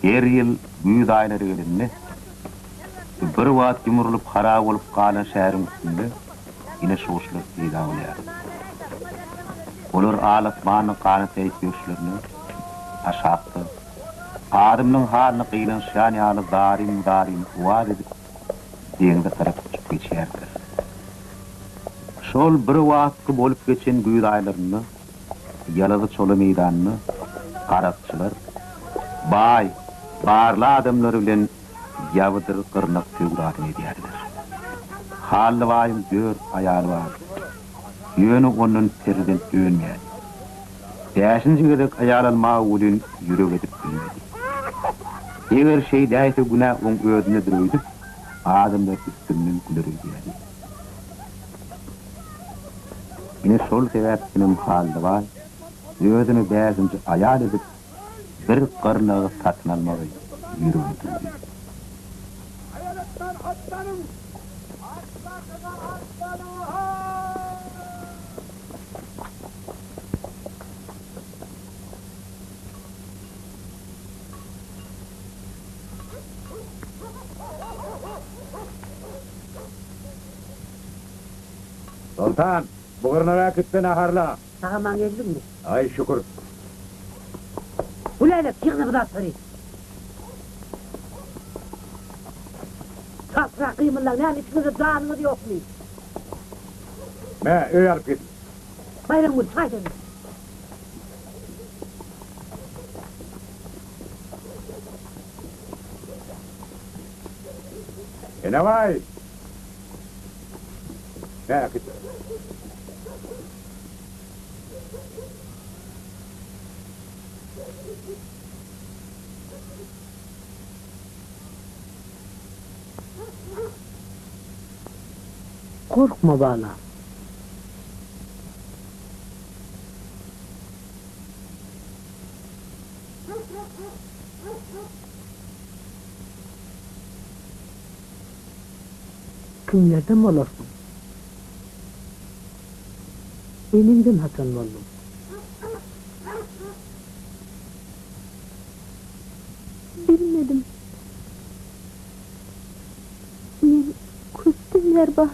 Her ýyl güýz aýlary gelende, bir wagt ýumrulyp harap bolup galan şäheriň üstünde ine şu guşlar peýda bolýar. Olar al-asmanda ganat ýaýyp ýörüşlerine aşakda, adamlaryň halyna gynanyşýan ýaly zaryn-zaryn owaz edip, deňze tarap uçup geçýärdiler. Şol bir wagtky bolup geçen güýz aýlarynda Ýalazy çola meýdanynda garakçylar baý, barly adamlar bilen ýabydyr gyrnak söwdasyny edýärler. Hally baýyň dört aýaly bardy. Ýöne ondan perzent önmeýärdi. Bäşinji gezek aýal almaga welin ýürek edip bilmedi. Eger şeýdäýse günä oň özündedir öýdüp, adamlar üstünden güler öýdýärdi. Ine şol sebäpdenem Hallybaý özüne bäşinji aýal edip bir gyrnagy satyn almagy ýüregine düwdi. Soltan, bu gyrnagy äkit-de naharla. Sag-aman geldiňmi? Aý, şükür. Gülälek, ýygna bu zatlary. Çaltrak gymyldaň, näme içiňizde janyňyz ýokmy? Me, öýe alyp git. Baýramgül, çaý demle. Enebaý! Me, äkit. Gorkma balam. Kimlerden bolarsyň? Eneňden haçan bolduň? Bilmedim. Men köpden bäri bar.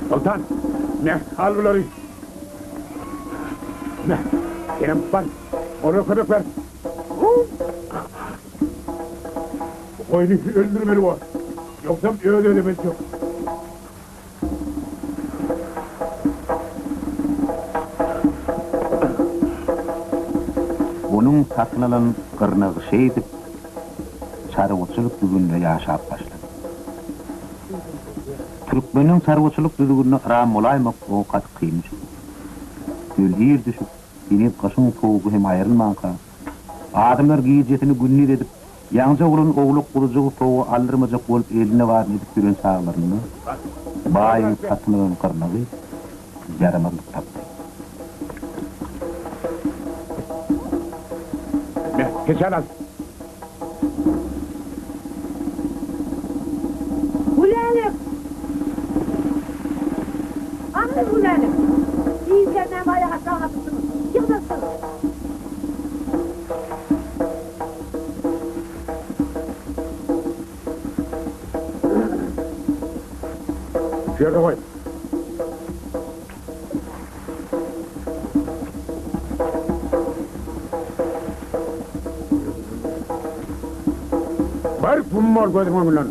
Soltan, me, al bulary. Me, senem bar, olara kömek ber. Bu goýny öldürmeli bor. Ýogsam öz-özem öljek. Onuň satyn alan gyrnagy şeýdip, çarwaçylyk düzgüninde ýaşap başlady. Türkmeniň çarwaçylyk düzgünine yram bolaýmak oňa gaty kyn düşdi. Öl ir düşüp, heniz gyşyň sowugy hem aýrylmanka, adamlar gijesini gündiz edip, Ýaňja bolan owlak-guzujygy sowuga aldyrmajak bolup elinde baryny edip ýören çaglarynda baýyň satyn alan gyrnagy ýaramazlyk tapdy. Me, keçäni al. Şu ýerde goý. Bar güm bol gözüň öňünden.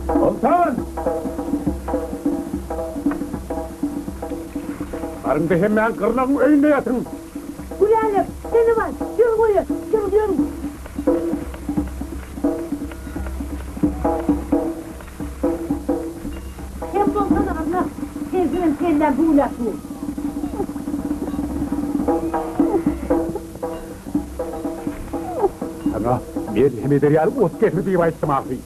Soltan! Baryň-da hemmäň gyrnagyň öýünde ýatyň! Gülälek, seni bar, ýör goýa, ýör, ýör! Sen bolsana gyrnak, sensiňem kelläm güwläp dur. Saňa melhem eder ýaly ot getir diýip aýtdym ahyry.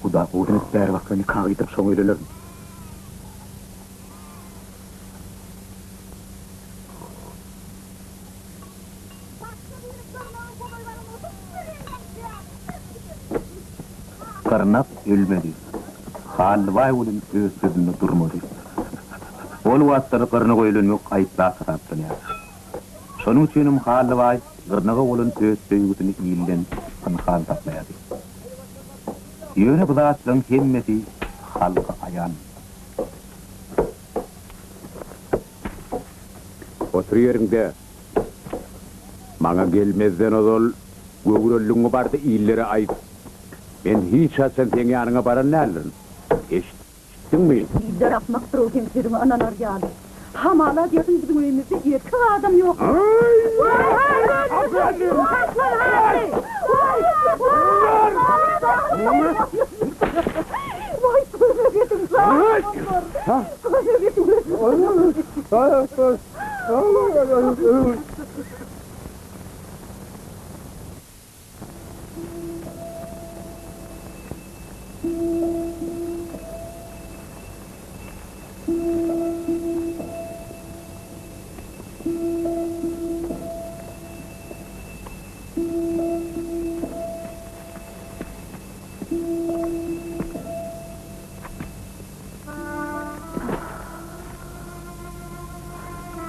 Huda gowusyny edip bäri baksa nika gyýdyryp şoňa öýlenerin. Gyrnak ölmedi. Hallybaý welin öz sözünde durmady. Ol wagtlar gyrnak öýlenmek aýyp zat hasaplanýardy. Şonuň üçinem Hallybaý gyrnaga bolan öz söýgüsini ilden pynhan saklaýardy. Ýöne bu zatlaryň hemmesi halka aýan. Otur ýeriňde. Maňa gelmezden ozal göwrelidigiňi barda illere aýt. Men hiç haçan seň ýanyňa baran däldirin. Eşitdiňmi? Iller akmakdyr-ow seň sözüňe ynanar ýaly. Hamala diýersiň biziň öýümizde erkek adam ýok.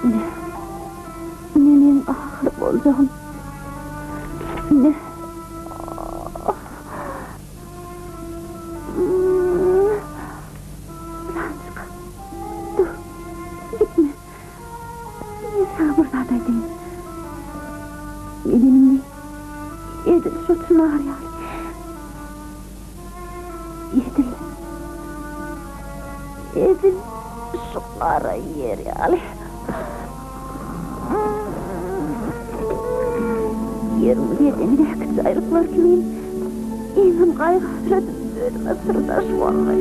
Ine, ine meň ahyr boljagym. Ine. Birazjyk dur, gitme. Men saňa bir zat aýdaýyn. Menem indi edil şo çynar ýaly. Edil, edil şu gara ýer ýaly. Ýeriň bedenindäki jaýryklar kimin ýeňil gaýgy-hasratim özüme syrdaş boldy.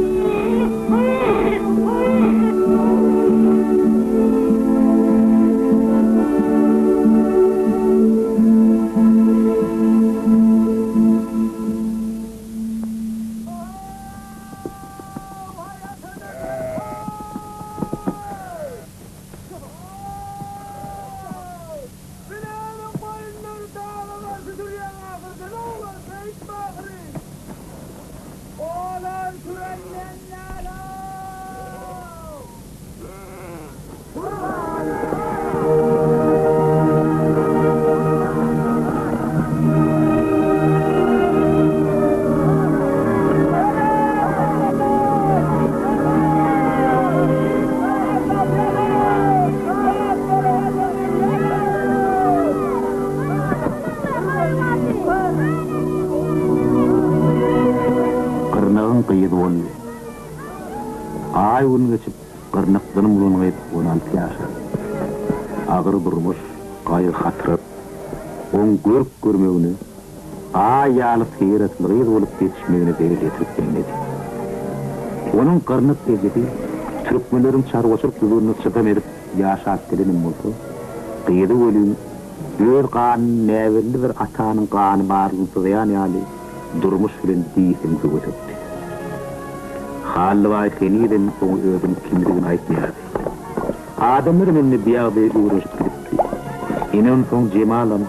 gyzy boldy. Aý-gün geçip, gyrnakdan bolan gyz 16 ýaşady. Agyr durmuş, gaýgy-hasrat oň görk-görmegine, aý ýaly syratly gyz bolup ýetişmegine zelel ýetirip bilmedi. Onuň gyrnak ejesi türkmenleriň çarwaçylyk düzgünine çydam edip ýaşap gelenem bolsa, gyzy welin öz ganyny näbelli bir atanyň gany barlygyny syzýan ýaly durmuş bilen diýseň söweşipdi. Hallybaý henizem oňa özüniň kimdigini aýtmaýardy. Adamlaram indi bu ýagdaýa öwrenişip gidipdi. Ine onsoň Jemalam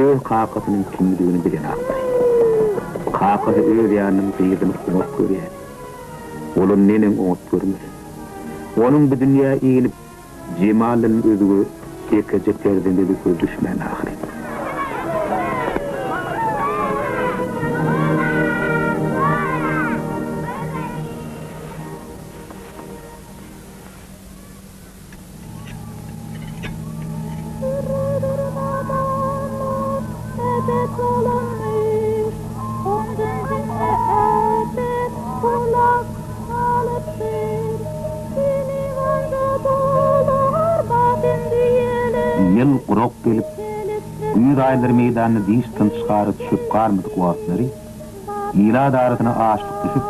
öz kakasynyň kimdigini bilenakdy. Kakasy öz ýanyndan gyzyny oňat görýärdi. Olam neneň oňat görmese. Onuň bu dünýä inip, Jemaldan özge ýekeje perzende-de gözi düşmän ahyryn. Ýyl gurak gelip, güýz aýlary meýdanda diş çykara çöp galmadyk wagtlary ilat arasyna açlyk düşüp,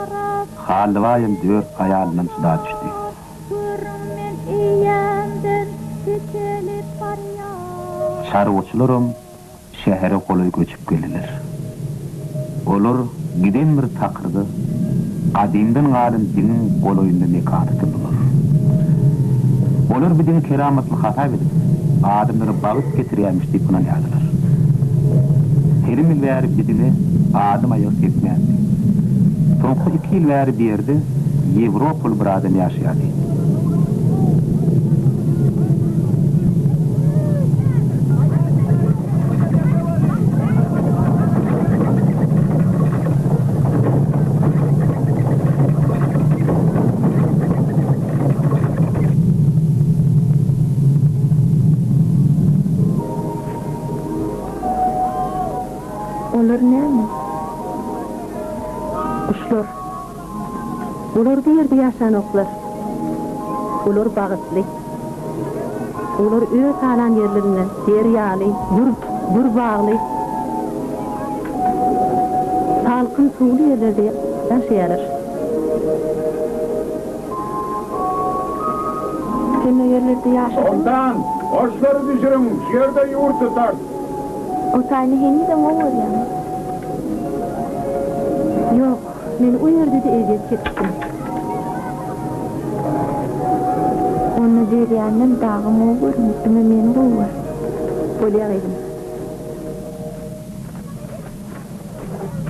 Hallybaýam dört aýalyndan jyda düşdi. Çarwaçylaram şähere golaý göçüp geldiler. Olar giden bir takyrda, gadymdan galan diňiň golaýynda mekan tutundylar. Olar bu diňi keramatly hasap edip, adamlara bagt getirýärmiş diýip ynanýardylar. Telim ýyl bäri bu diňe adam aýagy sekmändi. Soňky iki ýyl bäri bu ýerde ýewropaly bir adam ýaşaýardy. Olar näme? Guşlar. Olar bu ýerde ýaşanoklar. Olar bagtly. Olar öz halan ýerlerinde derýaly, gür, gür bagly, salkyn suwly ýerlerde ýaşaýarlar. Sen o ýerlerde ýaşadyňmy? Soltan, goşlary düşüriň, şu ýerde ýurt tutarys. O taýyny henizem gowy görýäňmi? Ýok, men o ýerde-de ezýet çekipdim. Onda derýandan dagam gowy görme, diňe meni gowy gör. Bolýa gyzym.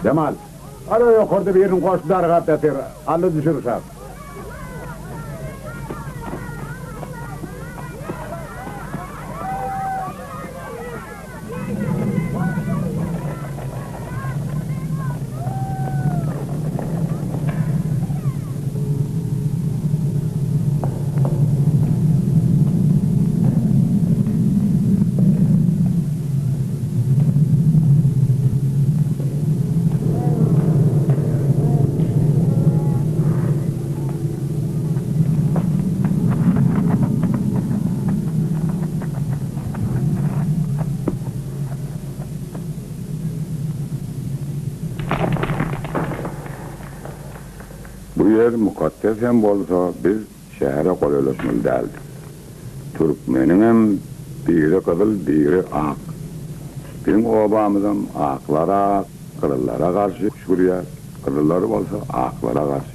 Jemal, Ana ýokarda biriniň goşy dargap ýatyr, al-da düşür uşak. Bu ýer mukaddes hem bolsa biz şähere golaýlaşmaly däldik. Türkmeniňem biri gyzyl, biri ak. Biziň obamyzam aklara, gyzyllara garşy küşgürýär, gyzyllar bolsa aklara garşy.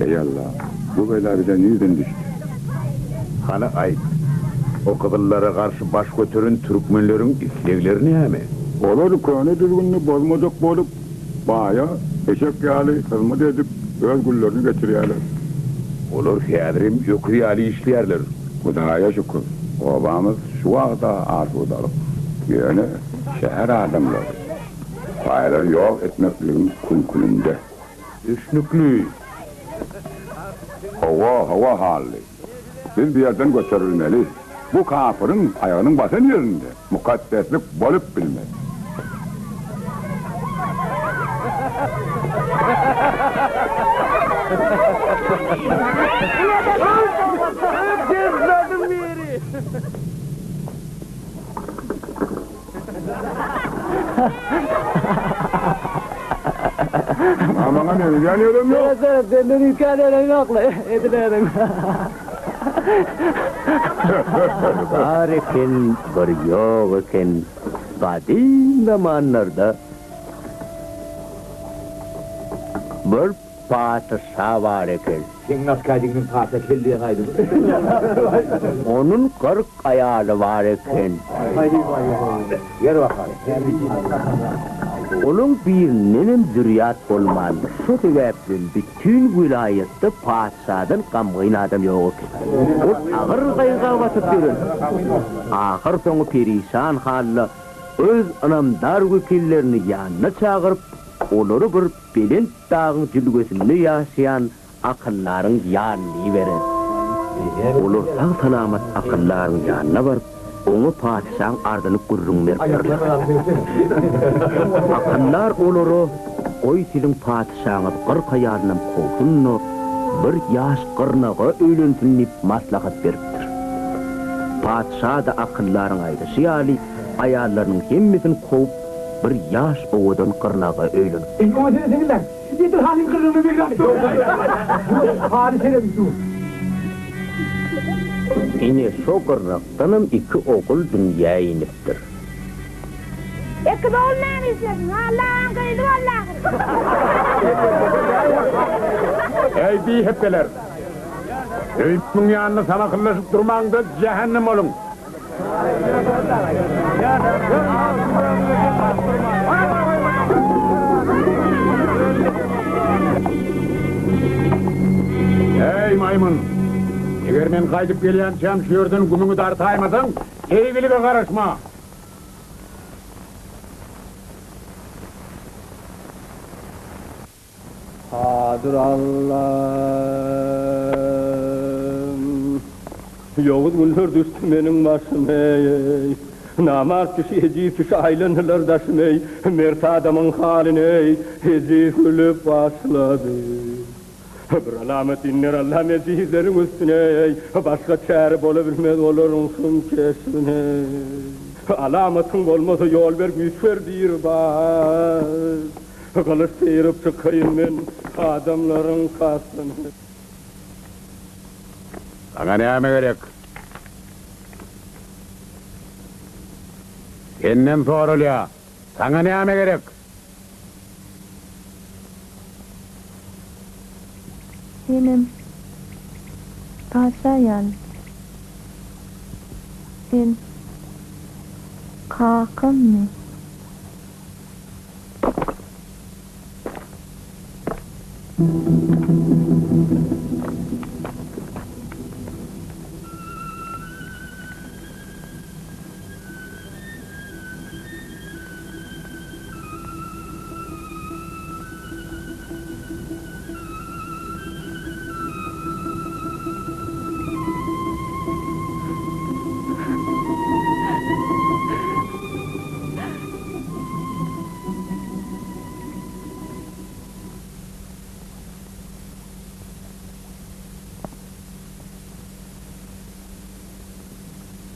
Eý Alla, bu bela bize nirden düşdi? Hany aýt, o gyzyllara garşy baş göteren türkmenleriň islegleri näme? Olar köne düzgünini bozmajak bolup, Baýa eşek ýaly hyzmat edip, öz günlerini geçirýärler. Olar häzirem öküz ýaly işleýärler. Hudaýa şükür, obamyz şu wagta asudalyk. Ýöne şäher adamlary baýlary ýok etmekligiň küňkülinde. Düşnükli. Hawa, hawa, Hally. Biz bu ýerden göçürilmeli. Bu kapyryň aýagynyň basan ýerinde mukaddeslik bolup bilmez. Maňa meňzeýän ýerem ýok. Seret, senden üýtgän ýerem ýok-la, edil özüň. Bar eken, bir ýok eken, gadym zamanlarda bir patyşa bar eken. Seň naskajigiňiň patyşa kelleýän aýdymy. Onuň 40 aýaly bar eken. Olaň birindenem zürýat bolmandyr. Şo sebäplem bütin welaýatda patyşadan gamgyn adam ýok eken. Ol agyr gaýga batyp ýören. Ahyrsoňy perişan halda öz ynamdar wekillerini ýanyna çagyryp, olary bir belent dagyň jülgesinde ýaşaýan akyldaryň ýanyna iberen. Olar sag-salamat akyldaryň ýanyna baryp, oňa patyşaň arzyny gürrüň beripdirler. Akyldar olara, Goý, siziň patyşaňyz 40 aýalynam kowsun-da, bir ýaş gyrnaga öýlensin diýip maslahat beripdir. Patyşa-da akyldaryň aýdyşy ýaly, aýallarynyň hemmesini kowup, bir ýaş owadan gyrnaga öýlenipdir. Edil halyň gyrnagyna meňzäp dur. Haly seredip dur. Ine, şo gyrnakdanam iki ogul dünýä inipdir. Ekiz ogul näme işlesin? Allagaň gyzy boldy ahyry. Eý, bihepbeler! Öýümiň ýanynda salakyllaşyp durmaň-da, jähennem boluň! Eý, maýmyn! Eger men gaýdyp gelýänçäm şu ýerden gümüňi dartaýmasaň, eýgilige garaşma! Kadyr Allam. Ýowuz günler düşdi meniň başyma eý. Namart kişi, ejiz kişi aýlandylar daşyma eý. Mert adamyň halyna eý, ejiz gülüp başlady. Bir alamat inder Allam ejizleriň üstüne eý. Başga çäre bolabilmez olaryň şum keşbine eý. Alamatyň bolmasa ýol ber, güýç ber Biribar. Gylyç syryp çykaýyn men adamlaryň kastyny. Saňa näme gerek? Senden soralýa, saňa näme gerek? Senem patyşa ýaly. Sen kakammy?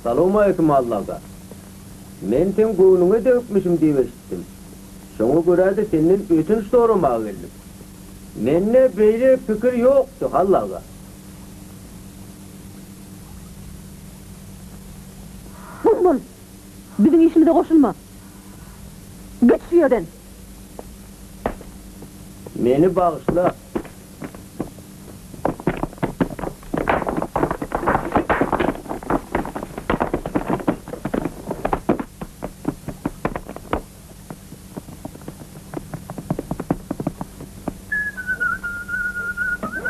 Salowmaleýkim Allaga. Men seň göwnüňe degipmişim diýip eşitdim. Şoňa görä-de senden ötünç soramaga geldim. Mende beýle pikir ýokdy, Hallaga. Gum bol! Biziň işimize goşulma! Git şu ýerden! Meni bagyşla!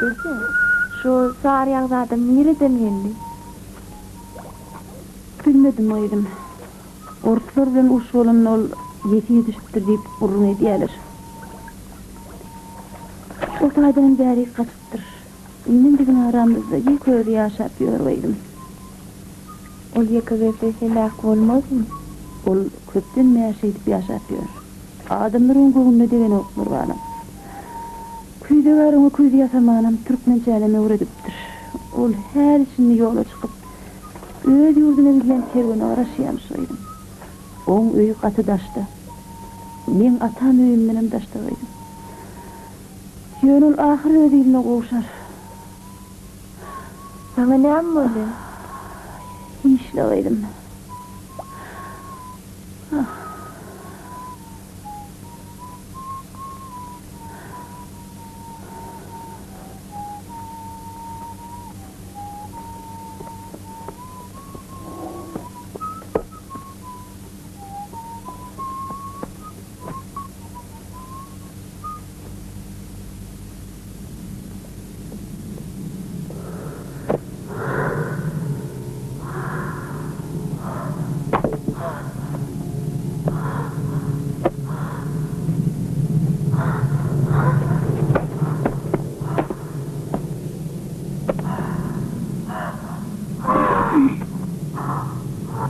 Eje, şu saryýagzada nireden geldi? Bilmedim gyzym. Orslar bilen uruş bolanda ol ýesir düşüpdir diýip gürrüň edýäler. O taýdanam bärik gaçypdyr. Indem biziň aramyzda ýeke özi ýaşap ýör gyzym. Ol ýeke gezse heläk bolmazmy? Ol köpden bäri şeýdip ýaşap ýör. Adamlar oň göwnüne degenoklar balam. Küýzegär oňa küýze ýasamanam, türkmençänem öwredipdir. Ol häli-şindi ýola çykyp, öz ýurduna gidýän kerwene garaşýarmyş gyzym. Oň öýi gaty daşda. Meň atam öýümdenem daşda gyzym. Ýöne ol ahyr öz iline gowşar. Saňa näme boldy? Hiç-le gyzym. Ah.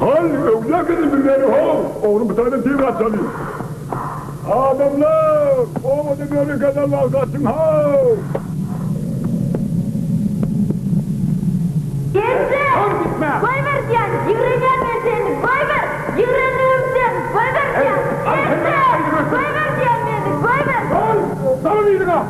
Hol, öwlüýä gyzy bir beri-how, ogluň pyçagyna tiz gaçaly. Adamlar, obada beri gadar bar, gaçyň-how! Genje! Goýber diýýän, ýigrenýän men seni, goýber! Ýigrendigim sen, goýber diýýän! Genje! Goýber diýýän meni, goýber! Hol, salyň yzyňa!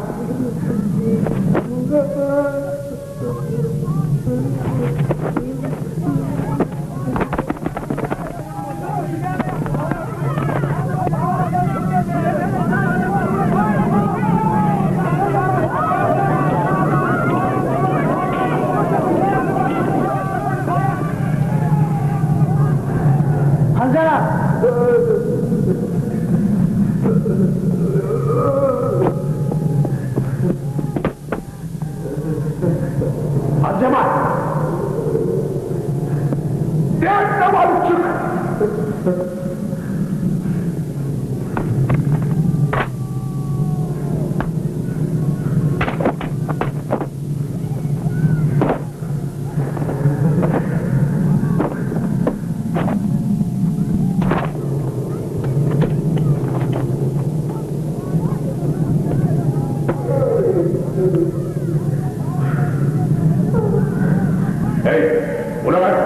Hajyjemal! Derrew alyp çyk! Heý, gulak as!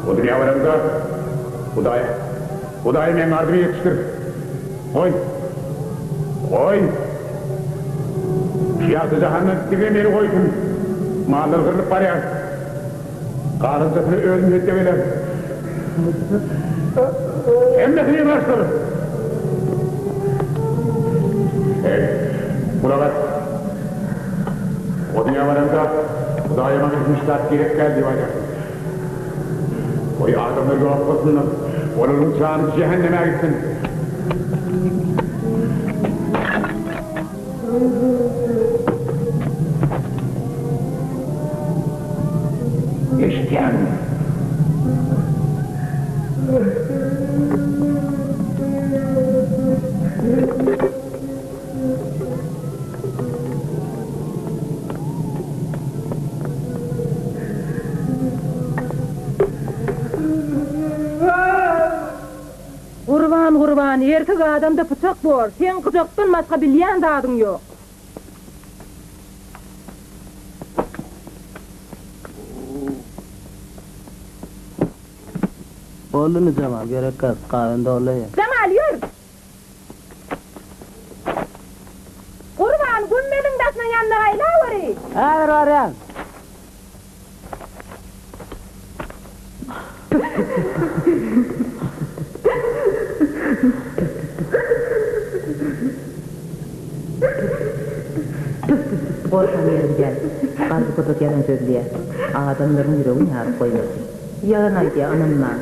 O dünýä baraňda, Hudaý, Hudaý meň arzymy ýetişdir. Goý! Goý! Şu ýagty jahandan diňe meni goýsun! Mallar gyrlyp barýar. Galynjasyny özüm hötde gelerin. Hemmesini ýygnaşdyr! Heý, gulak as! O dünýä baraňda, Hudaýa maňa hiç zat gerek däl diýip aýdarsyň. Goý, adamlar ýok bolsunlar, olaryň jany jähenneme gitsin! Eşidýäňmi? Gurban Gurban erkek adamda pyçak bor, seň gyjakdan başga bilýän zadyň ýok. Boldumy Jemal gerek gaz gazan doly. Jemal ýör. Gurban gümmeziň daşynyň ýanyna aýlaweri. Häzir barýan. Gorkan ýerim däl. Garry köpek ýalan sözleýär. Adamlaryň ýüregini ýaryp goýberdi. Ýalan aýdýar, ynanmaň.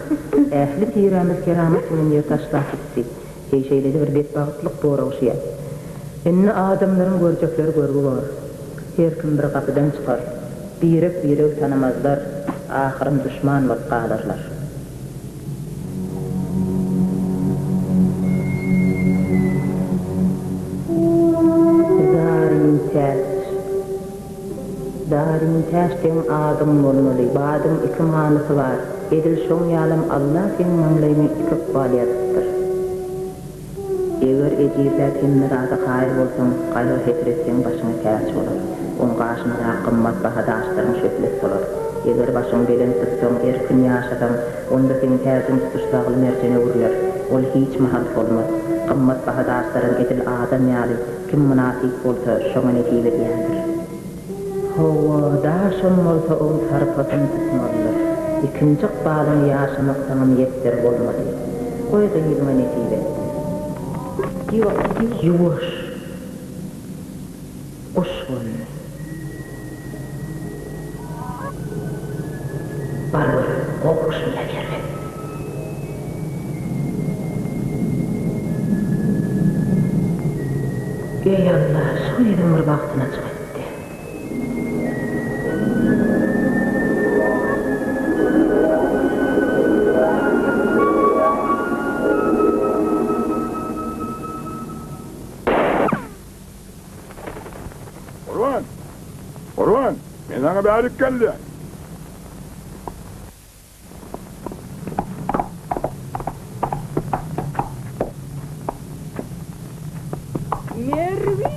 Ähli tirämiz keramat bilen ýer taşlap gitdi. Heý, şeýle-de bir betbagtlyk bor ogşuýa. Indi adamlaryň görjekleri görgi bor. Her kim bir gapydan çykar. Birek-biregi tanamazlar, ahyrym duşman bolup galarlar. Zaryntäç. Zaryntäç seň adyň bolmaly. Bu adyň iki manysy bar. Edil şoň ýalam Alla seň maňlaýyňa iki ykbal ýazypdyr. Eger ejizläp hemme zada kaýyl bolsaň, gaýgy-hesret seň başyňa täç bolar. Oň gaşyndaky gymmatbaha daşlaryň şöhlesi bolar. Eger başyňy belent tutsaň, erkin ýaşasaň, onda seň täjiň tutuş zagly-merjene öwrüler. Ol hiç mahal solmaz. Gymmatbaha daşlaram edil adam ýaly, kim mynasyp bolsa, şoňa nesip edýändir. Hawa, daşam bolsa oň sarpasyny tutmalydyr. Ikinji ykbalyňy ýaşamak saňa miýesser bolmady. Goý gyzyňa nesip etsin. Ýuwaş. Guş gondy. Bar gör, gowy guşmy ýa erbet. Eý Alla, şu gyzyň bir bagtyny açyk etde. Gurban! Gurban! Men saňa bärik gel diýýän. Merwi!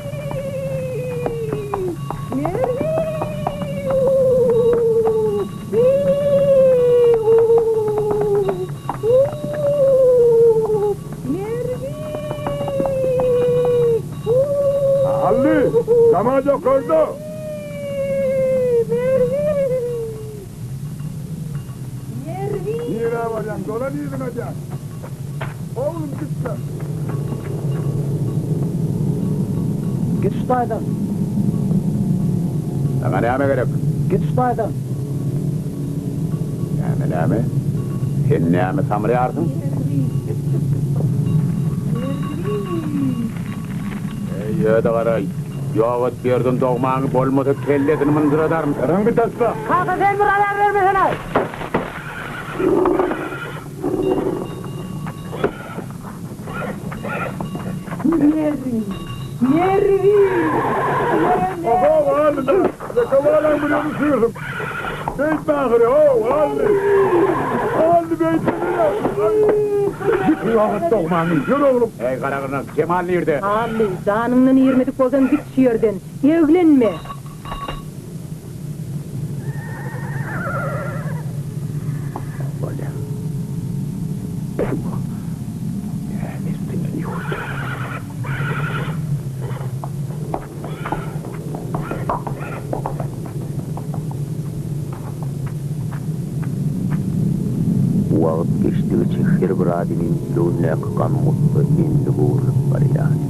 Merwi! Merwi! Hally, namaz okarda. Merwi! Merwi! Nirä barýaň, dolan yzyňa diýýän. Oglum gitme. Git şu taýdan. Saňa näme gerek? Git şu taýdan. Näme, näme? Sen näme samraýarsyň? Eý, öde garaý. Ýok et bu ýerden dogmaňy, bolmasa kellesini mynjyradaryn. Ýaraňy taşla. Kaka sen bir azar bermesene. Merwi! Merwi! Oho, Hally-da! Ýeke balaň bilen uçursyň. Beýtme ahyry, how, Hally! Hally, beýtmesene! Git ýok et dogmaňy, ýör oglum! Eý, garagyrnak, Jemal nirde? Hally, janyňdan irmedik bolsaň git şu ýerden. Eglenme! Bolýar. Näme üstünden ýüwürdi. Wagt geçdigiçe her bir adamyň ýüregindäki gam-gussa endige öwrülip barýardy.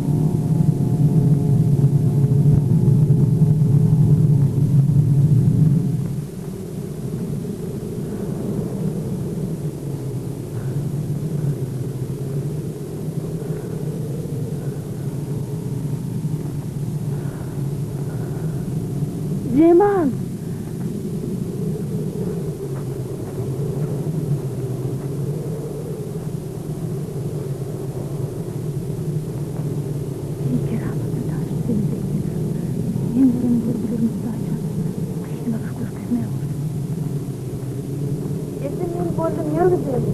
Jemal! Eý, keramatly daş, seni beýledim. Meň gören görgülerimi Hudaý jan, gyzyma bir görkezme bolsun. Eje men boldum ýör gideli.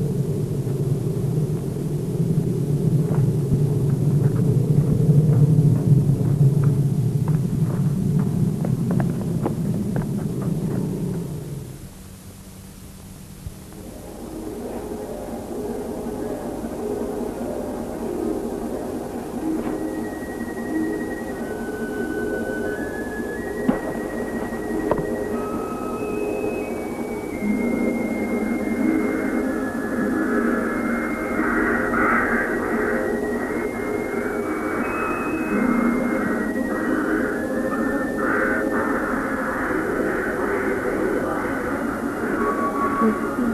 Görüpsiň.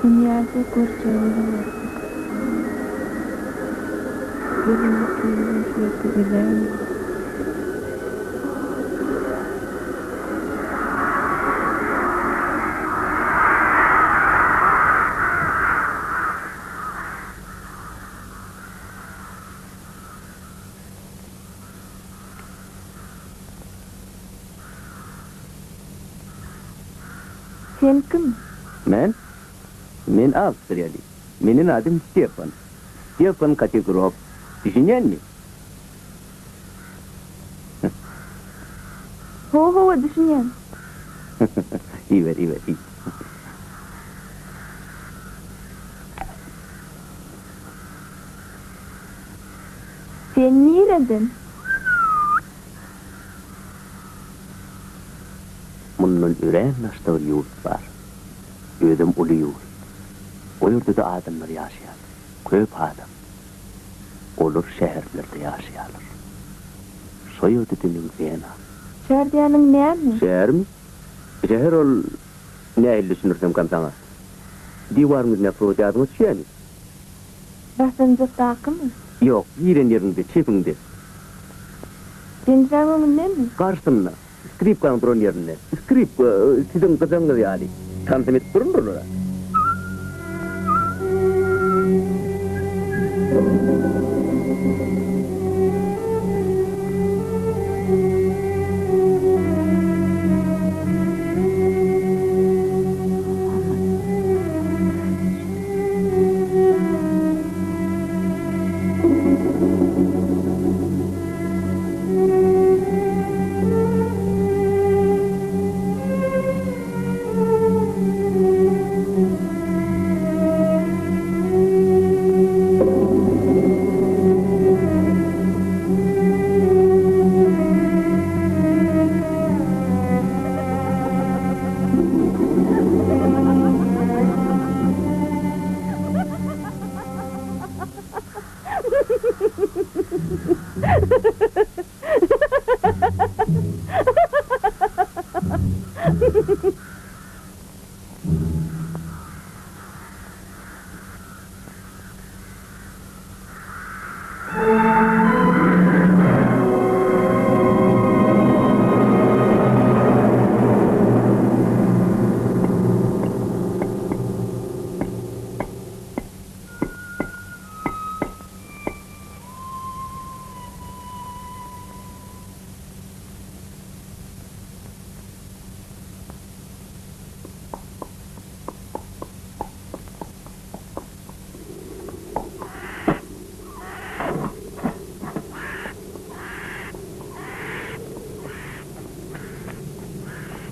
Dünýäde görjegimizi gördük. Geliň ikimizem şu ýerde öläýeli. Sen kim? Men? Men awstriýaly. Meniň adym Stefan. Stefan Kotegrow. Düşünýänmi? Hawa, hawa, düşünýän. Iýiber, iýiber, iý. Sen nireden? Mundan örän daşda bir ýurt bar. Özem uly ýurt. O ýerde-de adamlar ýaşaýar. Köp adam. Olar şäherlerde ýaşaýarlar. Şo ýerde-de meň Wena. Şäher diýýäniň näme? Şähermi? Şäher ol, nähili düşündirsemkäm saňa? Diwaryň ýüzündäki surat ýadyňa düşýärmi? Basynjykdakymy? Ýok, giren ýeriňde, çepiňde. Penjiräň öňündemi? Garşysynda, skripkaň duran ýerinde. Skripka siziň gyjagyňyz ýaly. Tansam edip durundyr olar-a.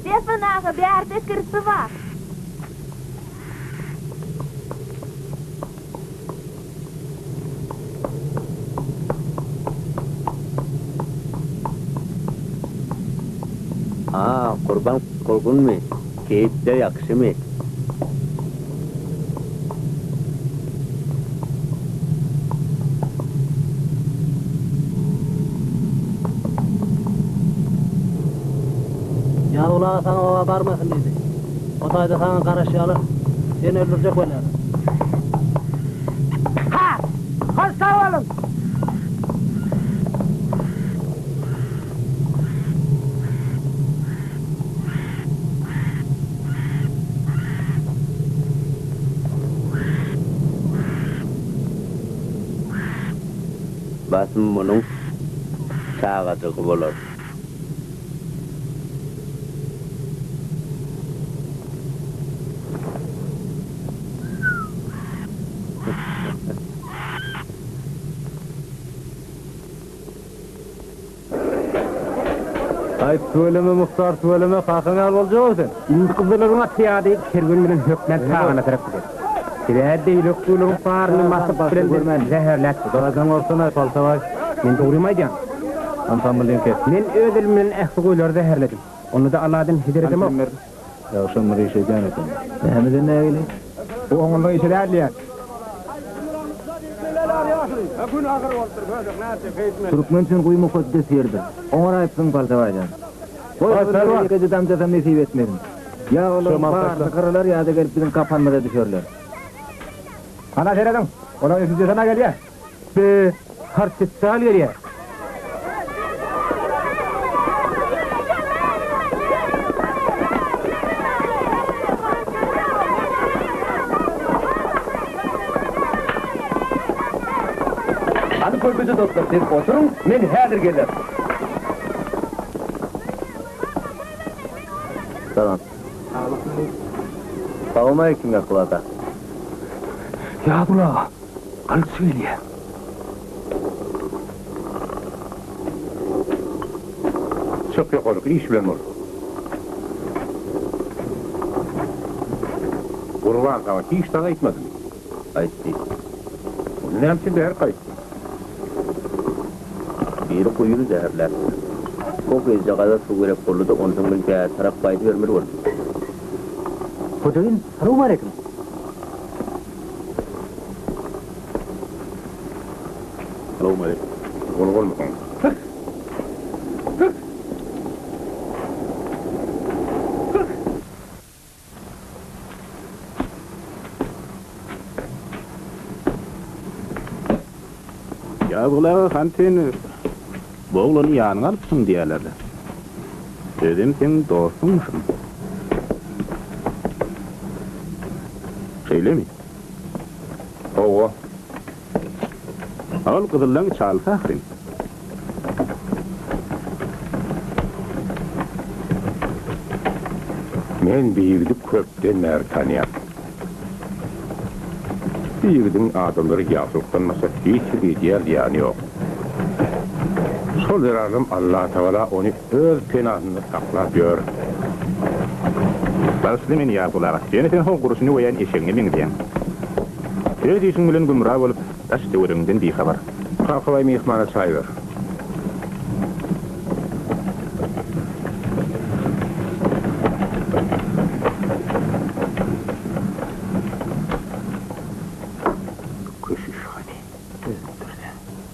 Stefan aga, bärde kirpi bar. A, Gurban gurgunmy? Keýpler ýagşymy? Ýazguly aga saňa oba barmasyn diýdi. O taýda saňa garaşýarlar. Seni öldürjek bolýarlar. Ha! Hoş sag boluň! Basym munuň çagajygy bolar. Aý, tüweleme Muhtar, tüweleme, kakaň ýaly boljag-ow sen. Indi gyzyllaryň aty ýaly kerwen bilen hökmän tagana tarap gider. Sebäbi beýleki guýularyň baryny masyp bilen biz zäherläp gider. Kakaň bolsun-aý, Paltabaý. Men dogrymy aýdýan. Ansamblyň kes. Men öz elim bilen ähli guýulary zäherledim. Onda-da Alladan heder edemok. Ýagşam bir iş edýän ekeniň. Nämeden nägile? Bu oňunlyk işi däl diýýän. Türkmen üçin guýy mukaddes ýerdir. Oňaraýypsyň Paltabaý jan. Goý, olara ýekeje damjasam nesip etmesin. Ýa olaryň baryny gyrylar ýa-da gelip biziň kapanymyza düşerler. Ana serediň, olar ösüjesene gelýär. Be, harçyçal gelýär. Hany körpeje dostlar, siz oturyň, men häzir gelerin. Salam. Salowmaleýkim Ýakup ata. Ýazguly aga. Gylyç gelýär. Çyk ýokaryk, iş bilen bol. Gurban saňa hiç zat aýtmadymy? Aýtdy. Onda näme üçin bärik gaýtdyň? Biri guýyny zäherläpdir. O gyzjagaza suw gerek boldy-da, onsoň men bäri tarap gaýdybermeli boldum. Hojaýyn, salowmaleýkim! Salowmaleýkim. Gol bolmasaň. Ýazguly aga han sen bu oglany ýanyňa alypsyň diýýärler-de. Özem seň dostuňmyşyn. Şeýlemi? Hawa. Ol gyzyllaň çalysy ahyryn. Men bi ýigidi köpden bäri tanýan. Bi ýigidiň adamlara ýagşylykdan başga hiç hili edýän zyýany ýok. Şol zerarlam Allatagala ony öz penasynda saklap ýör. Bagyşla meni Ýazgul aga, ýöne sen ho gurşuny goýan eşegiňe meňzeýäň. Öz işiň bilen gümra bolup, daş-töweregiňden bihabar. Kakabaý myhmana çaý ber. Köşüş hany, öldürse,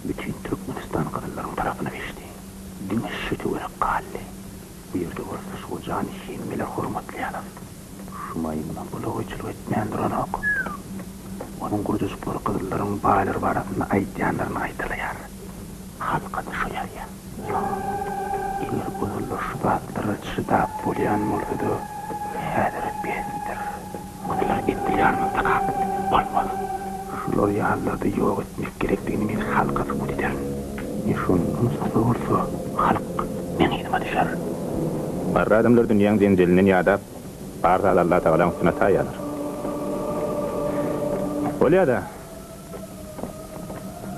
bütin Türkmenistan gyzyllaryň tarapyna geçdi. Diňe şu töwerek galdy. Bu ýerde bolsa şu gojany hemmeler hormatlaýarlar. Şu maýmynam bulagaýçylyk etmän duranok. Onuň gurjajyklary gyzyllaryň baýlary barasynda aýdýanlaryny gaýtalaýar. Halka-da şo ýazýar. Ýok, eger ozallar şu zatlara çydap bolýan bolsa-da, häzir besdir. Gyzyllar edil ýanymyzdaka bolmaz. Şular ýalylarda ýok etmek gerekdigini men halka subut ederin. Ine şondan soňra bolsa halk meň yzyma düşer. Garry adamlar dünýäň jenjelinden ýadap, bar zady Allatagalaň üstüne ataýýarlar. Bolýa-da.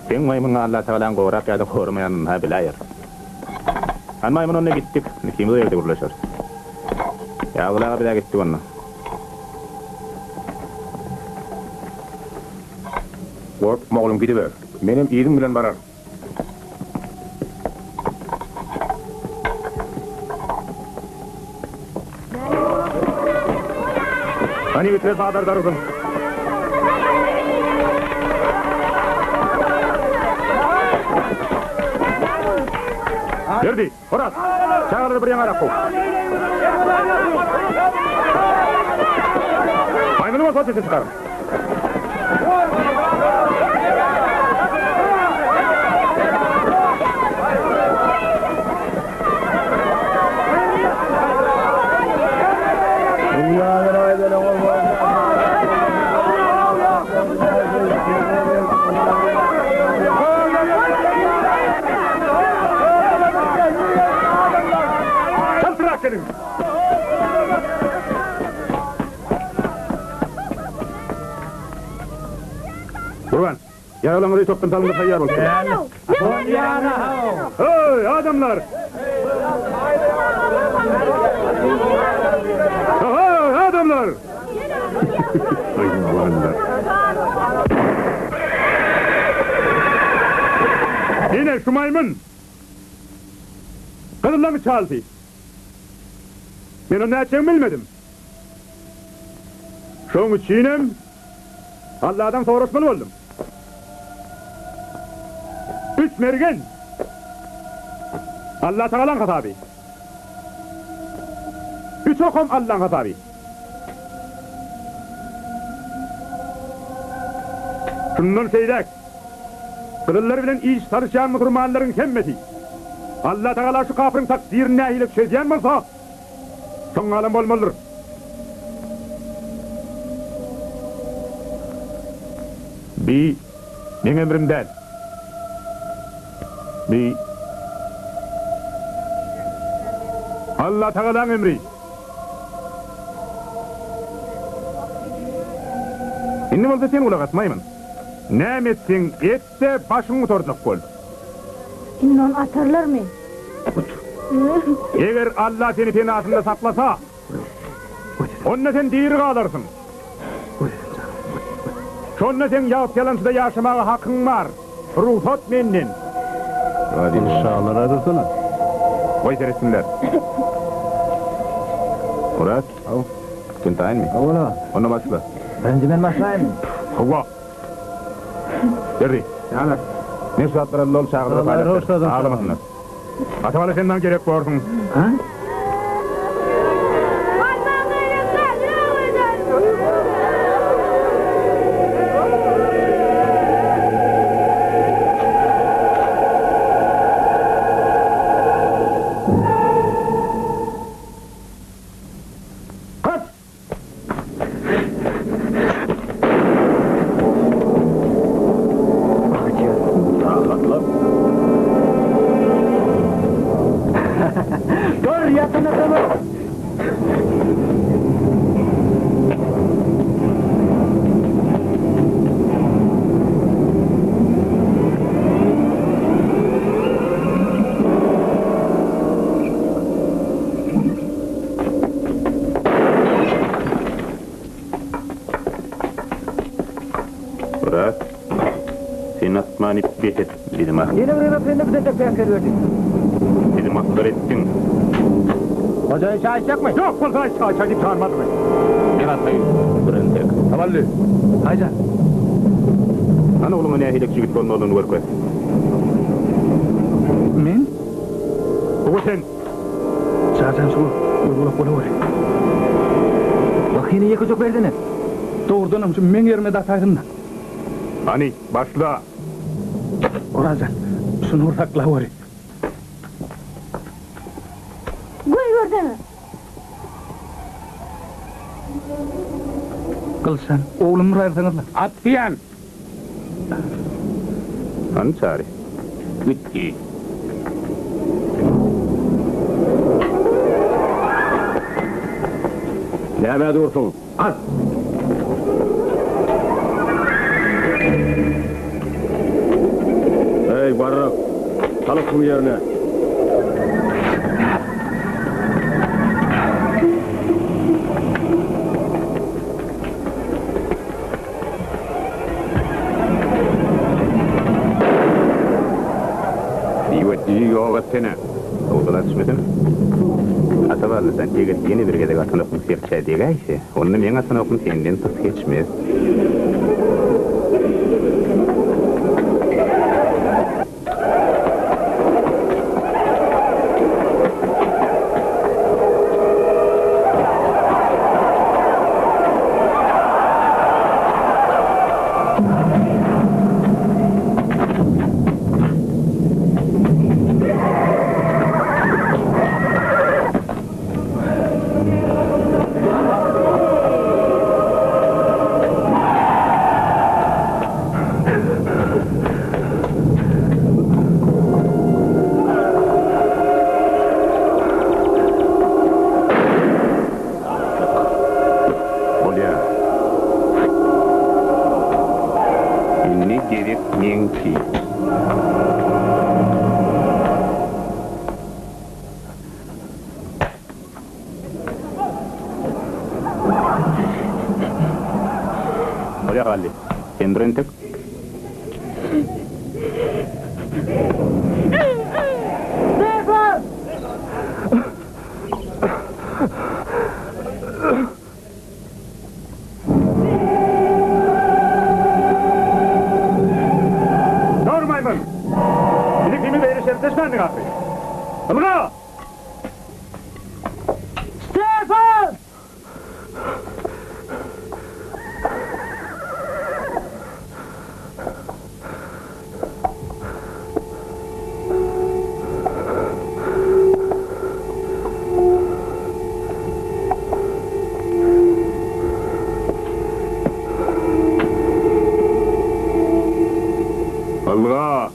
Seň maýmynyňy Allatagalaň gorap ýa-da goramaýanyny-ha biläýer. Hany maýmyn onda gitdik, ikimiz o ýerde gürleşeris. Ýazguly aga biz-ä gitdik onda. Gorkma oglum gidiber. Menem yzyň bilen bararyn. Hany ýigitler bazar dargyn. Berdi, Horaz, çagalary bir ýaňarak kow. Maýmyny bolsa sesini çykaryň. Çaltrak geliň! Gurban, ýaralaryňyzy topdan salyň-da taýýar bolup duruň. Heý, adamlar! Heý, adamlar! Haýwanlar! Ine, şu maýmyn! Gyzyllaň çalsy! Men ony nätjegimi bilmedim. Şoň üçinem Alladan soraşmaly boldum. Üç mergen! Allatagalaň hasaby. Üç okam Allaň hasaby. Şundan şeýläk, gyzyllar bilen iş salyşýan musurmanlaryň hemmesi Allatagala şu kapyryň takdyryny nähili çözýän bolsa, Soň galan bolmalydyr. Bi meň emrim däl. Bi Allatagalaň emri. Indi bolsa sen gulak as, maýmyn. Näme etseň et-de, başyňy gutarjak bol. Indi ony atarlarmy? Eger Alla seni penasynda saklasa, onda sen diri galarsyň. Şonda seň ýagty ýalançyda ýaşamaga hakyň bar. Rugsat menden. Şalara dursana. Goý seretsinler. Myrat, sen taýynmy? Hawa. Onda başla. Birinji men başlaýynmy? Hawa. Berdi. Ýalar. Men şu zatlary al-da ol çagalara paýlap ber. Aglamasynlar. Atabala sen maňa gerek borsuň. Ha? Kaç! Dur, ýatana tamam. Myrat, sen atmany bes et, bizi mas. Ýene bir gezek sende bize päsgel berdi. Bizi masgara etdiň. Hojaýyn çaý içjekmi? Ýok bolsa aý çaý çaý diýip çagyrmazmy? Men ataýyn, bir entek. Hawally. Haýjan. Hany ogluňa nähilek jigit bolmalydygyny görkez. Men? Hawa sen. Çarjan şu göz gulak bolaweri. Wah ýene ýeke jok berdene. Dogrudanam şu meň ýerime dataýsynda. Hany, başla. Orazjan, şuny bir saklaweri. Goýbersene. Gylyçjan, oglumy uraýyrsaňyzla. At diýýän. Hany Çary? Gitdi. Nämä dursuň? At! Eý, warryk! Sal okuň ýerine! Biwetdiji ýok etsene. Howsala düşmesene. Ata bally sen eger ýene bir gezek atan okuň serçä degäýse, onda meň atan okum senden pys geçmez. Bolýa. Indi gezek meňki. Bolýa Hally. Sen dur entek. Stefan! Dur maýmyn! Biz ikimiz beýle şertleşmändik ahyry. Ylga! Stefan! Ylga!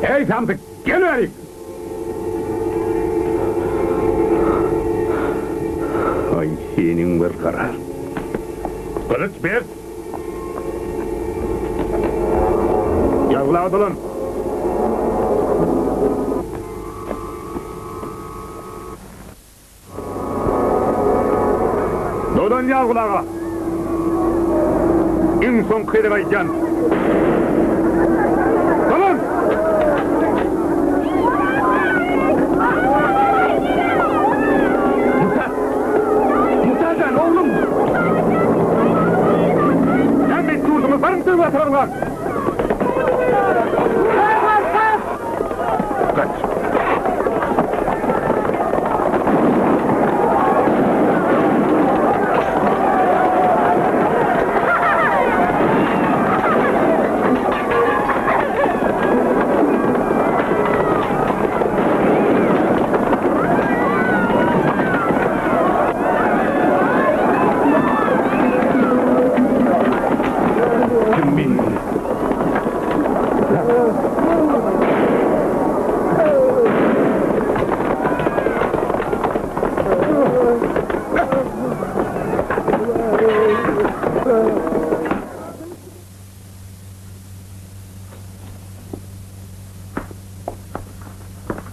Eý, samsyk, gel bärik! Berkarar. Gylyç berk! Ýazgulaga dolan! Dolan Ýazgulaga! Iň soňky gezek aýdýan. Dolan! Muhtar! Muhtar jan, oglum! Näme edip dursuňyz? Baryň söwda salyň! Gaç!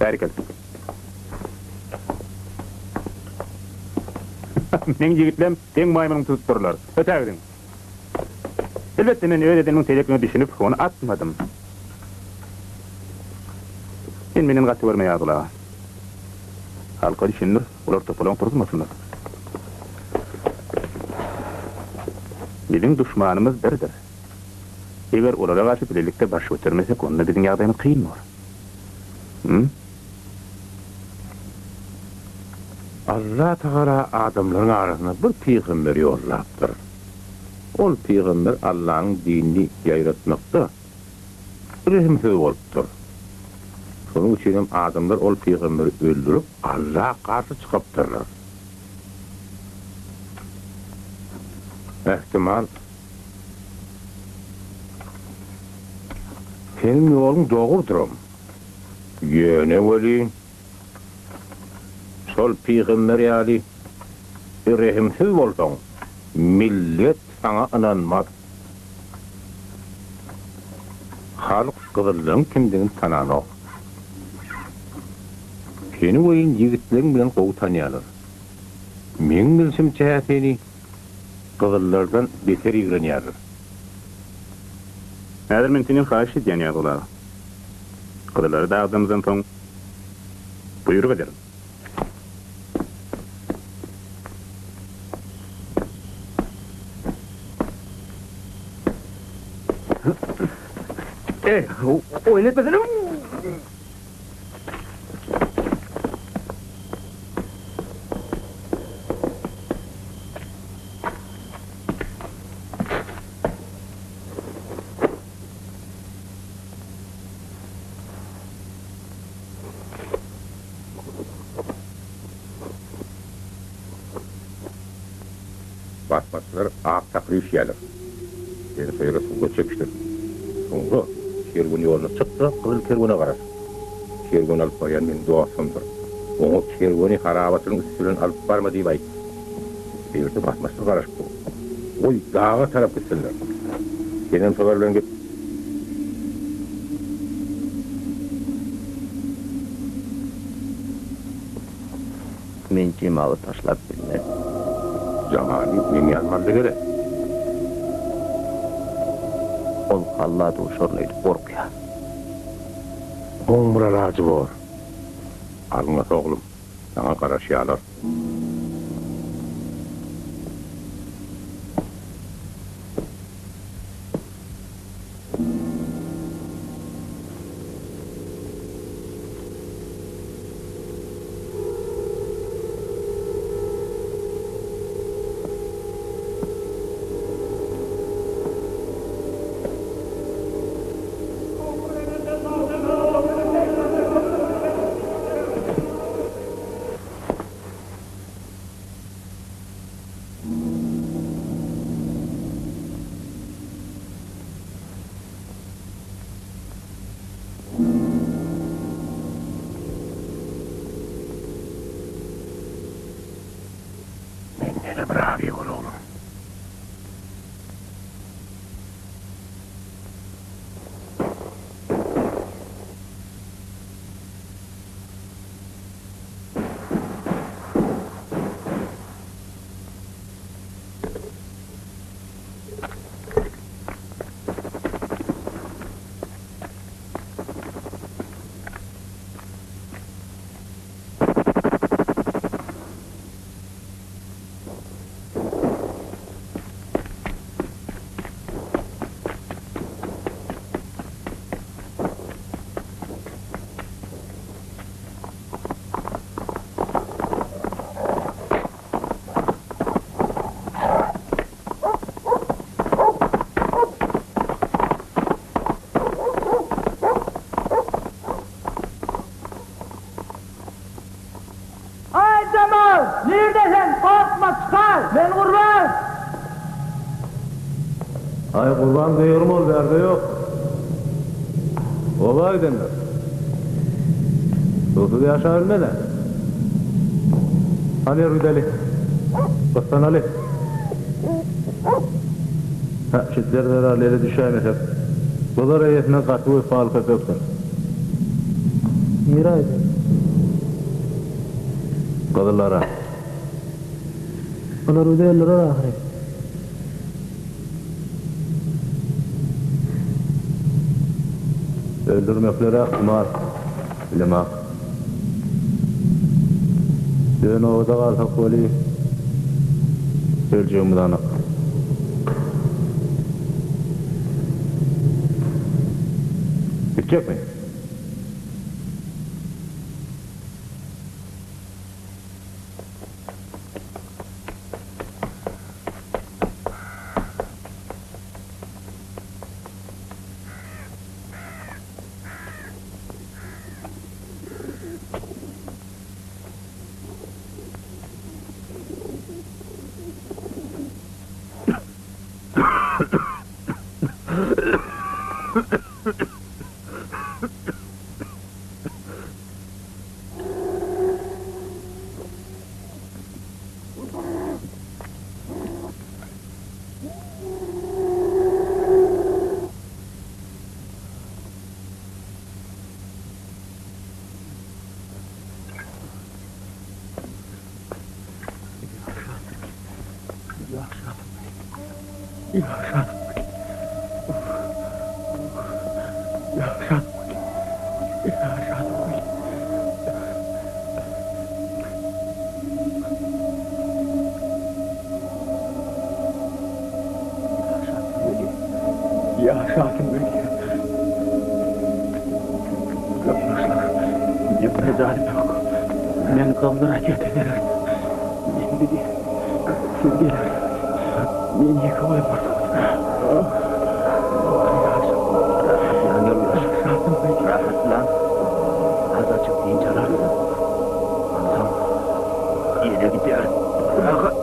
Bäri gel. Meň ýigitlem seň maýmynyňy tutup durlar. Ötägidiň. Elbetde, men öz edenimiň telekligine düşünip, ony atmadym. Sen menden gaty görme, Ýazguly aga. Halka düşündir, olar topalaň turuzmasynlar. Biziň duşmanymyz birdir. Eger olara garşy bilelikde baş götermesek, onda biziň ýagdaýymyz kyn bor. Hum? Allatagala adamlaryň arasyna bir pygamber ýollapdyr. Ol pygamber Allanyň dinini ýaýratmakda rehimsiz bolupdyr. Şonuň üçinem adamlar ol pygamberi öldürip, Alla garşy çykypdyrlar. Ähtimal, seniň ýoluň dogrudyram. Ýöne welin, şol pygamber ýaly rehimsiz bolsaň, millet saňa ynanmaz. Halk gyzyllaryň kimdigini tananok. Seni welin ýigitleriň bilen gowy tanýarlar. Meň bilşimçe-hä seni gyzyllardan beter ýigrenýärler. Häzir men senden haýyş edýän, Ýazguly aga. Gyzyllary dagdamyzdan soň buýruk ederin. Eý, oýun etmesene! Basmaçylar ak takyr üýşýärler. Seni şo ýere suwda çekişdir. Soňra kerwen ýoluna çyk-da, gyzyl kerwene garaş. Kerweni alyp barýan meniň dostumdyr. Oňa kerweni harabaçylygyň üsti bilen alyp barma diýip aýt. Eger-de basmaçylar garaşyp dur. Goý, daga tarap gitsinler. Senem şolar bilen git. Men Jemaly taşlap bilmen. Jamaly meň ýanyma aldy gerek. Ol Halla duşaryn öýdüp gorkýar. Oň bir alajy bor. Alňas oglum, saňa garaşýarlar. Aý, Gurban gygyrma ol bärde ýok. Oba gidendir. Suwsuz ýaşabilmez-ä. Hany ýör gideli. Gyssanaly. Hä, şitler zerarly ele düşäýmesek. Bular eýesine gaty wepaly köpekdir. Nirä gideli? Gyzyllara. Olar bizi öldürer ahyry. Öldürmekleri ähtimal, bilemok. Ýöne obada galsak weli, öljegimiz anyk. Gitjekmi? Ýaşasyn weli. Ýoldaşlar, meň mejalym ýok. Men gyzlara ýete bererin. Men bizi siz gelersiňiz. Meni ýeke goýmarsyňyz. Rahatlan ýoldaş. Rahatlan. Azajyk dynç alarsyň. Onsoň ýene gideris. Rahat.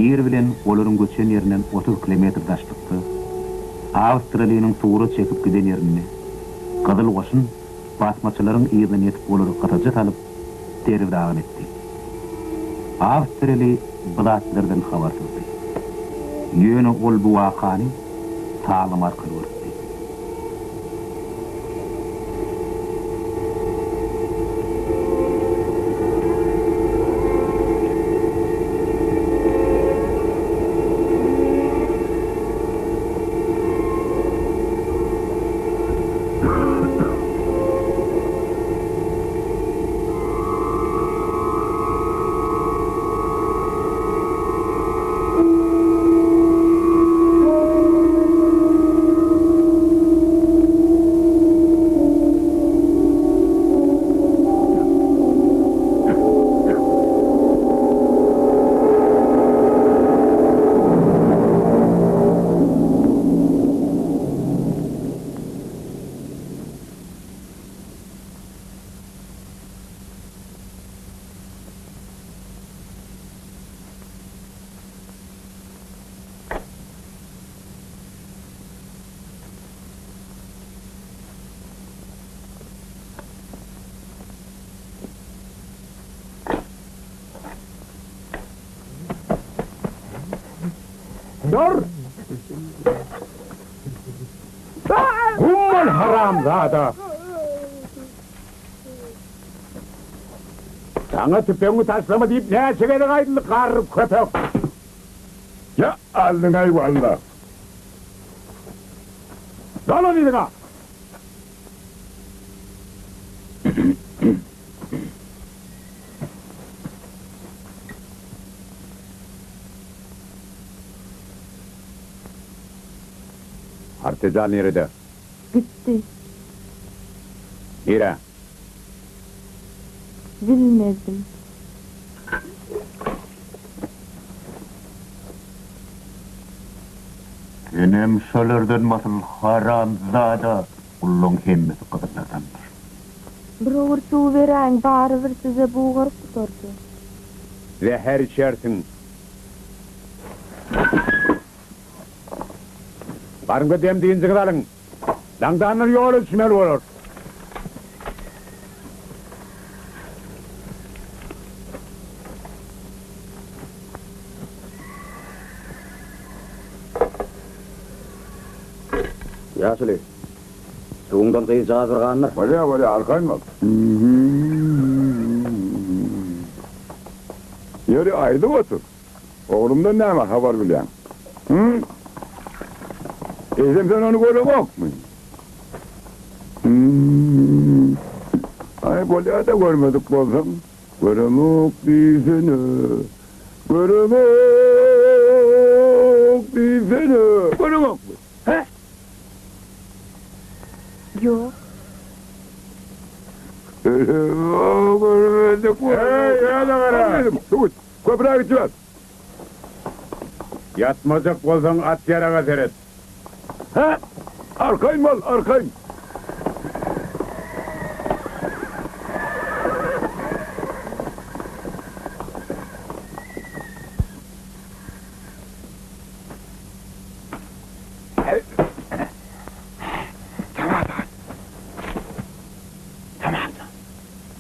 Ir bilen olaryň göçen ýerinden 30 kilometr daşlykda, Awstraliniň sugura çekip giden ýerinde, Gyzyl goşun basmaçylaryň yzyndan ýetip olary gysaja salyp, derbi-dagyn etdi. Awstreli bu zatlardan habarsyzdy. Ýöne ol bu wakany taglym arkaly görüpdi. Dur! Gum bol haramzada! Saňa tüpeňi taşlama diýip näçe gezek aýdyldy, garry köpek! Ýa aldyň-aý walla. Dolan yzyňa! Artejan nirede? Gitdi. Nirä? Bilmedim. Senem şolardan basyl haramzada! Gullaň hemmesi gyzyllardandyr. Bir owurt suw beräýiň, barybir size bugaryp gutardy. Zäher içersiň. Baryň-da dem-dynjyňyzy alyň. Daňdandan ýola düşmeli bolar. Ýaşuly, suwuňdan gyzjagaz bir gandyr. Bolýar, bolýar, arkaýyn bol. Ýeri, aýdyp otur. Oglumdan näme habar bilýäň? Hü? Eýsem sen ony göreňokmy? Hü? Aý, bolýa-da görmedik bolsaň. Göremok diýsene. Göremok diýsene. Göreňokmy? Hä? Ýok. Göremok, görmedik bolsaň. Eý, öýe gara! Köpräk içiber. Ýatmajak bolsaň at-ýaraga seret. Hä? Arkaýyn bol, arkaýyn.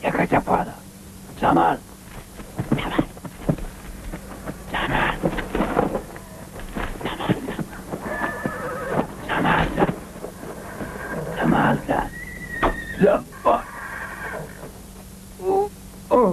Ýekeje bala. Jamal! Jamal! Jamal! Jamal jan! Jamal jan! Jamal jan! Jamal! Jamal!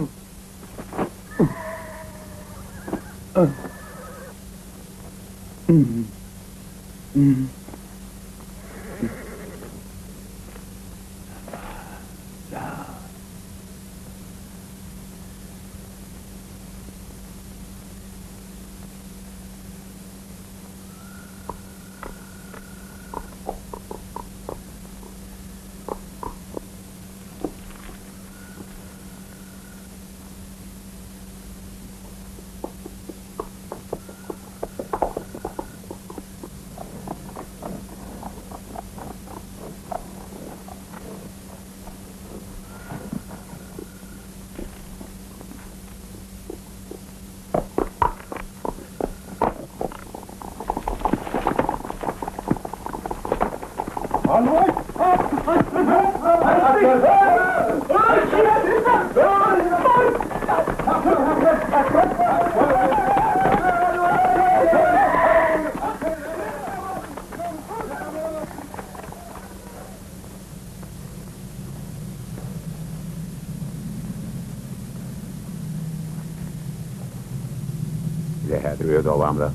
Bize häzir öz obamyza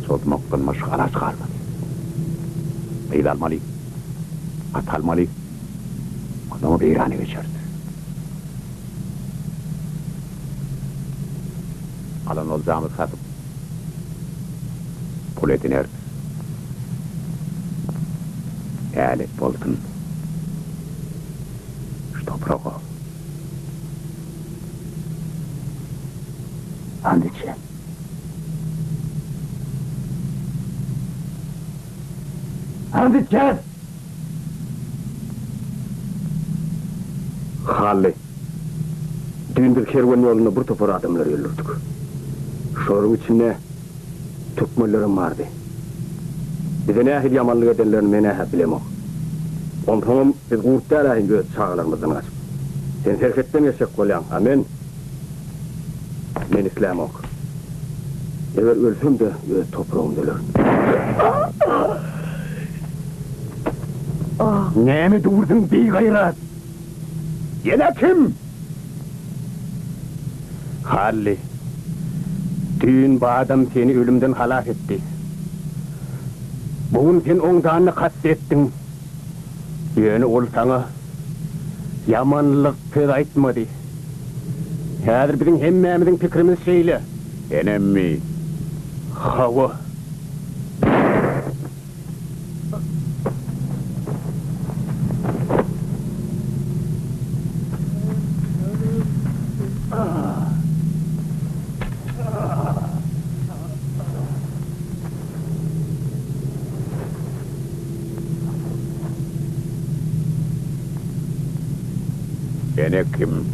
çozmakdan başga alaç galmady. Gyz almaly, at almaly, onsoňam Eýrana geçeris. Alan oljamyzy satyp, pul edineris. Nälet bolsun şu topraga. And içýän. And içýän! Hally, düýn biz kerwen ýolunda bir topar adamlary öldürdik. Şolaryň içinde türkmenlerem bardy. Bize nähili ýamanlyk edenlerini men-ä bilemok. Onsoňam biz gurt däl-ä indi öz çagalarymyzdan gaçyp. Sen serhetden geçjek bolýaň, a men? Men islämok. Eger ölsem-de öz topragymda ölerin. Näme dursuň bigaýrat? Ýene kim? Hally. Düýn bu adam seni ölümden halas etdi. Bu gün sen oň janyna kast etdiň. Ýöne ol saňa ýamanlyk söz aýtmady. Häzir biziň hemmämiziň pikrimiz şeýle. Senemmi? Hawa. Ene kim?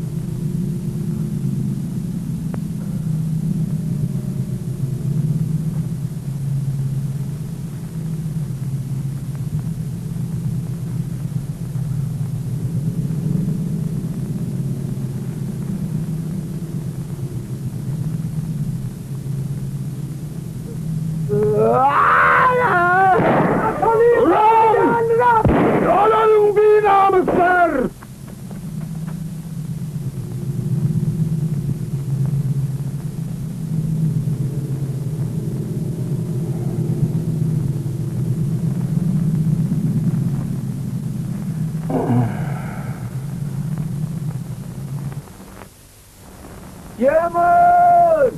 Dolaryň binamyslar! Jemal!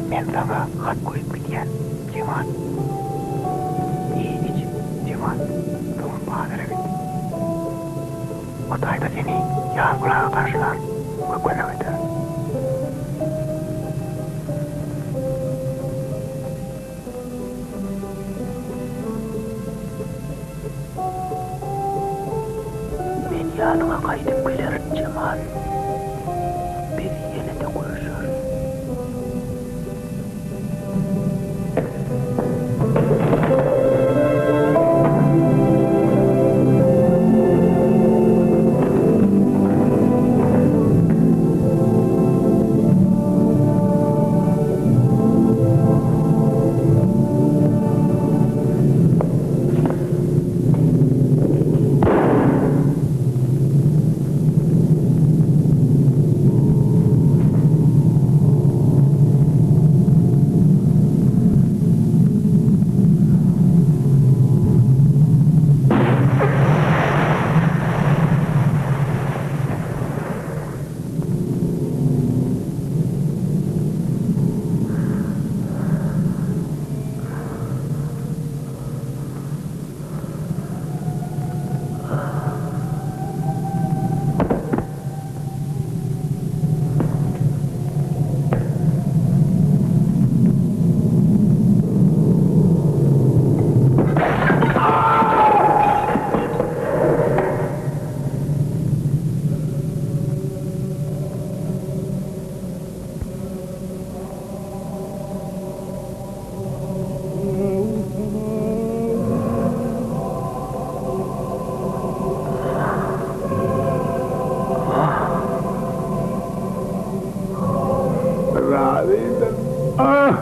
Men saňa hat goýup gidýän, Jemal. Iý-iç, Jemal, soňam bazara git. O taýda seni Ýazgül aga garşylar we kömek eder. Men ýanyňa gaýdyp gelerin, Jemal. Biz ýene-de görüşeris. Razydyr. Ah!